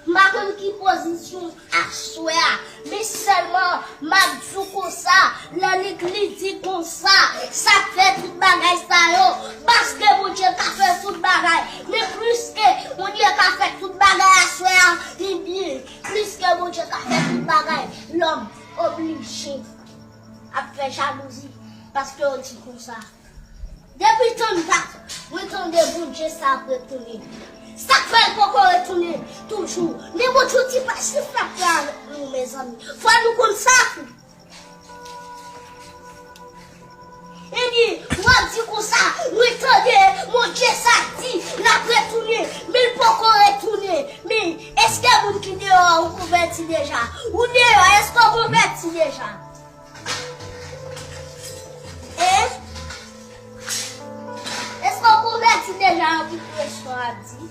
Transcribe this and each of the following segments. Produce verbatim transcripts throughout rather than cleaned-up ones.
M pa konn ki pozisyon aswè a, men sèlman m ap di w konsa, lè li, li di konsa, sa k fè tout bagay sa yo, paske Bondye ka fè tout bagay. Men pliske Bondye ka fè tout bagay aswè a, ebyen, pliske Bondye ka fè tout bagay, lòm oblije ap fè jalouzi, paske yo di konsa. Depi tann dat, mwen tande Bondye sa ap retounen. Sa k fè l poko retounen toujou? Men Bondye di pa chif la fè avèk nou, mezanmi. Fò nou konn sa tou. Ebyen, w ap di konsa, mwen tande Bondye sa di l ap retounen, men l poko retounen. Men, èske moun ki deyò a ou konvèti deja? Ou deyò, èske w konvèti deja? E? Èske w konvèti deja anpi presyon ap di?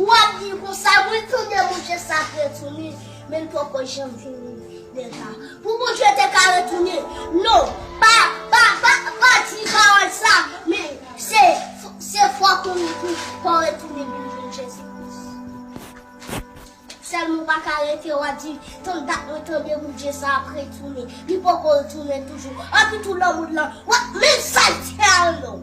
W ap di konsa, mwen tande Bondye sa ap retounen, men l poko janm vini deja. Pou Bondye te ka retounen, non, pa, pa, pa, pa di pawòl sa, men se, se fòk ou, ou, pou retounen vin jwenn Jezi Kris. Sèlman w pa ka rete, w ap di, tann dat mwen tande Bondye sa ap retounen. Li poko retounen toujou. Anpi tou lòt moun lan, w ap menm saltye a non.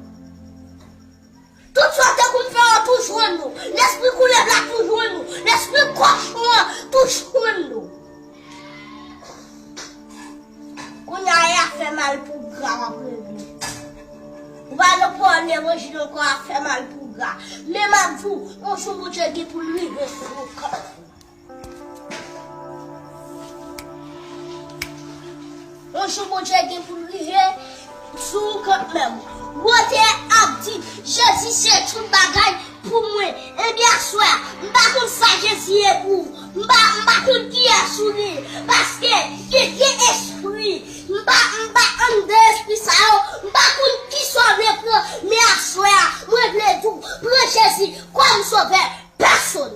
Tout sa w te konn fè yo tou jwenn nou. Lespri koulèv la tou jwenn nou. Lespri kochon an tou jwenn nou. Kounye a, y ap fè mal pou gra w ap regle. Ou pa nan pawòl levanjil ankò, ap fè mal pou gra. Men m ap di w, yon jou Bondye gen pou l rive sou ou kanmenm. Yon jou Bondye gen pou l rive sou ou kanmenm. Wote ap di, Jezi se tout bagay pou mwen. Ebyen, aswè a, m pa konn sa Jezi ye pou ou. M pa, m pa konn kiyès ou ye. Paske li gen espri. M pa, m pa anndan espri sa yo. M pa konn kisa w vle pran. Men aswè a, mwen vle di w, pran Jezi kòm sovè pèsonèl.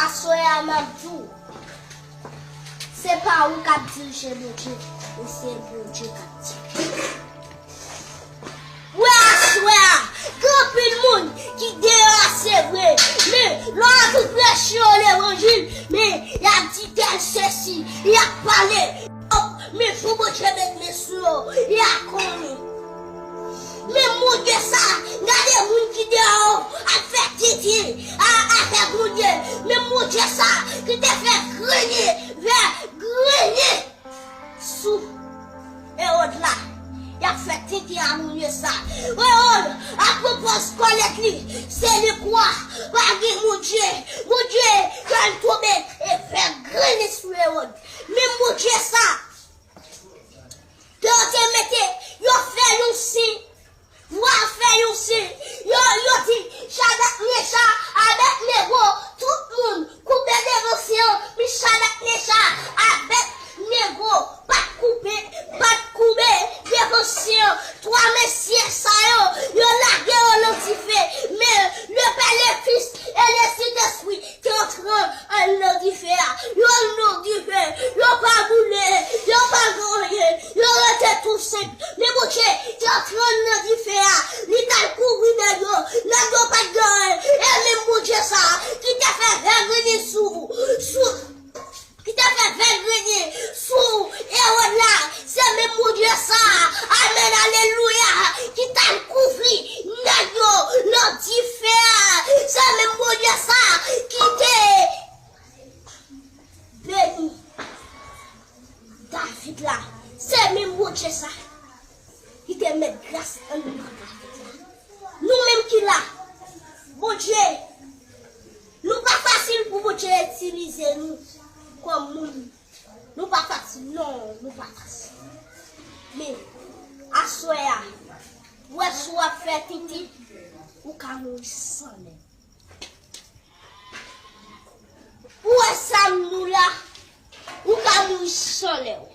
Aswè a, m ap di w, se pa ou k ap dirije Bondye, men se Bondye k ap dirije. Wè, aswè a, gen anpil moun ki deyò a, se vre, men lè w ap preche yo levanjil, men y ap di tèl sesi, y ap pale, men fò Bondye met men sou yo, y a konnen. Men Bondye sa, gade moun ki deyò ap fè tenten a, avèk Bondye. Men Bondye sa, ki te fè grennen, fè grennen sou Ewòd la. Y ap fè tenten a Bondye sa. Ewòd ap pran pòz kòlèt li. Se li kwa, pa gen Bondye. Bondye, kè l tonbe e fè grennen sou Ewòd. Men Bondye sa, ke yo te mete, yo fè yon siy. Wa fè yon siy. Yo, yo di, Chadrak, Mechak, Abèdnego, tout moun, koube devan siy an. Men Chadrak, Mechak, Abèdnego pa t koube, pa t koube devan siy an. Twa mesye sa yo, yo lage yo nan dife. Men le Pè, le Fis e le Sentespri te antre anndan dife a. Yo anndan dife, yo pa boule, yo pa gen anyen, yo rete tou senp. Men Bondye te antre anndan dife a, li t al kouvri nèg yo, nèg yo pa t gen anyen. E menm Bondye sa a ki te fè vè grennen sou, sou, ki te fè vè grennen sou Ewòd la, se menm Bondye sa a, amèn, alelouya, ki t al kouvri nèg yo nan dife a. Se menm Bondye sa a ki te beni David la. Se menm Bondye sa ki te met gras anndan David la. Nou menm ki la, Bondye, nou pa fasil pou Bondye itilize nou kòm moun. Nou pa fasil, non, nou pa fasil. Men, aswè a, ou wè si w ap fè tenten, ou ka mouri san lè. Ou wè sa nou la, ou ka mouri san lè w.